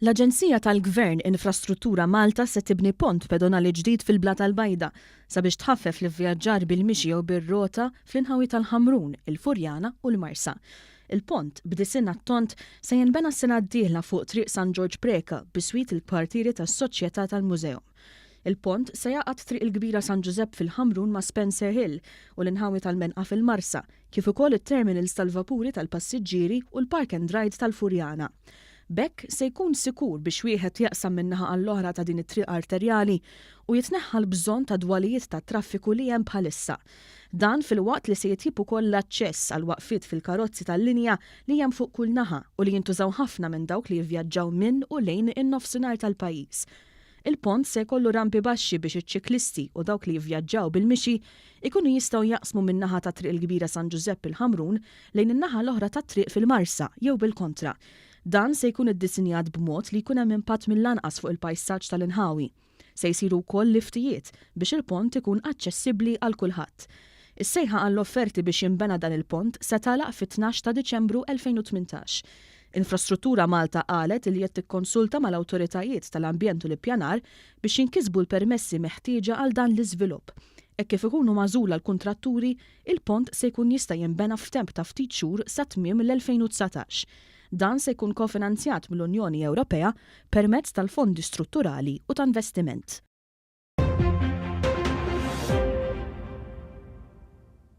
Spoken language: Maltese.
L-Aġenzija tal-Gvern Infrastruttura Malta se tibni pont pedonali ġdid fil-Blata l-Bajda sabiex tħaffef l-ivvjaġġar bil-mixi jew bir-rota fl-inħawi tal-Ħamrun, il-Furjana u l-Marsa. Il-pont, b'disinn għat-tond, se jinbena s-sena d-dieħla fuq Triq San Ġorġ Preca biswit il-kwartieri tas-Soċjetà tal-Museum. Il-pont se jgħaqqad Triq il-Kbira San Ġużepp fil-Ħamrun ma' Spencer Hill u l-inħawi tal-Menqa fil-Marsa, kif ukoll it-terminals tal-vapuri tal-passiġġieri u l-park and ride tal-Furjana. B'hekk se jkun sikur biex wieħed jaqsam minn naħa għall-oħra ta' din it-triq arterjali u jitneħħa l-bżonn ta' dwalijiet tat-traffiku li hemm bħalissa. Dan filwaqt li se jitjieb ukoll l-aċċess għal waqfiet fil-karozzi tal-linja li hemm fuq kull naħa u li jintużaw ħafna minn dawk li jivvjaġġaw minn u lejn in-Nofsinhar tal-pajjiż. Il-pont se jkollu rampi baxxi biex iċ-ċiklisti u dawk li jivvjaġġaw bil-mixi jkunu jistgħu jaqsmu min-naħa ta' Triq il-Kbira San Ġużepp il-Ħamrun lejn in-naħa l-oħra tat-triq fil-Marsa jew bil-kontra. Dan se jkun iddisinjat b'mod li jkun hemm impatt mill-anqas fuq il-pajsaġġ tal-inħawi. Se jsiru wkoll liftijiet biex il-pont ikun aċċessibbli għal kulħadd. Is-sejħa għall-offerti biex jinbena dan il-pont se tagħlaq fit-12 ta' Diċembru 2018. Infrastruttura Malta qalet li qed tikkonsulta mal-awtoritajiet tal-ambjent u l-ippjanar biex jinkisbu l-permessi meħtieġa għal dan l-iżvilupp. Hekk kif ikunu magħżula l-kuntratturi, il-pont se jkun jista' jinbena f'temp ta' ftit xhur sa tmiem l-2019. Dan se jkun kofinanzjat mill-Unjoni Ewropea permezz tal-fondi strutturali u ta' investiment.